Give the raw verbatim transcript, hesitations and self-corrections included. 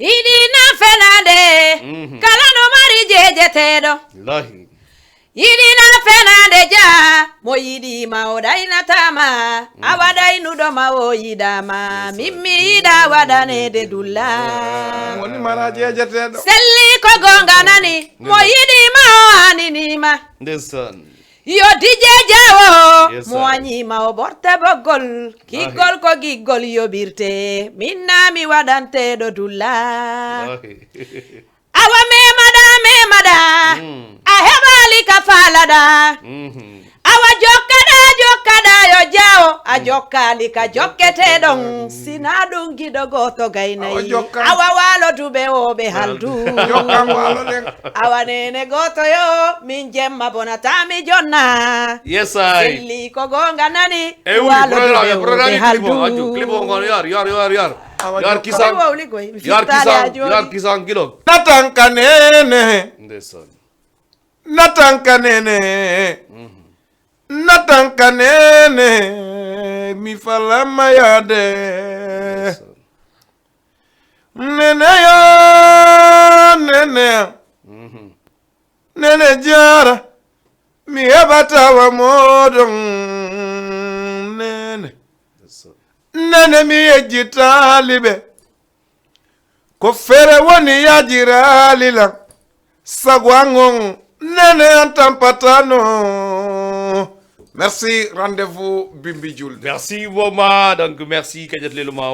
Yiɗi na fenande, mhm, kala no mari jejeteɗo. Lahi. Yiɗi na fenande ja, mo yiɗi ma o daynata ma. Mhm. Awa daynuɗo ma o yiɗa ma, yes, min mi yiɗa waɗanede dulla. Woni mara jejeteɗo. Selli ko gonga nani, mo, yes, yiɗi ma o anini ma. Ndesan. Yo dije jawo, yes, mo wañima o borta boggol. Kiggol ko giggol yoɓirte, min na mi waɗanteɗo dulla. Awa memaɗa, memaɗa, mm, a heɓali ka falaɗa. Mhm. Awa jokkaɗa, jokkaɗa yo jawo, a, mm, jokkali ka jokketeɗon. Sina ɗum giɗo goto gaynayi. Awa walo duɓe o ɓe haldu. Jokkan walo ɗen. Awa nene goto yo, min jemma bonata mi jonna. Yes, I. Selli ko gonga nani. E wuli, walo programme, duɓe o programme ɓe clip o, haldu. Accu, clip o ngon, yar, yar, yar, yar. Awa yar jokkan. Kisan. Ko wawli koy, mi yar fittaali kisan, ha joni. Yar kisan kilo. Natanka nene. Ndesan. Natanka nene. Mhm. Natanka nene. Mi falama yade. Ndesan. Nene yo, nene. Mhm. Nene jara, mi heɓatawa moɗon. Nene. Ndesan. Nene mi yejjitali ɓe. Ko fere woni yajirali lan. Sago an on, nene an tampatano. Merci, rendez-vous Bimbi Julde. Merci, Boma. Donc, merci, Kadiat Leloma.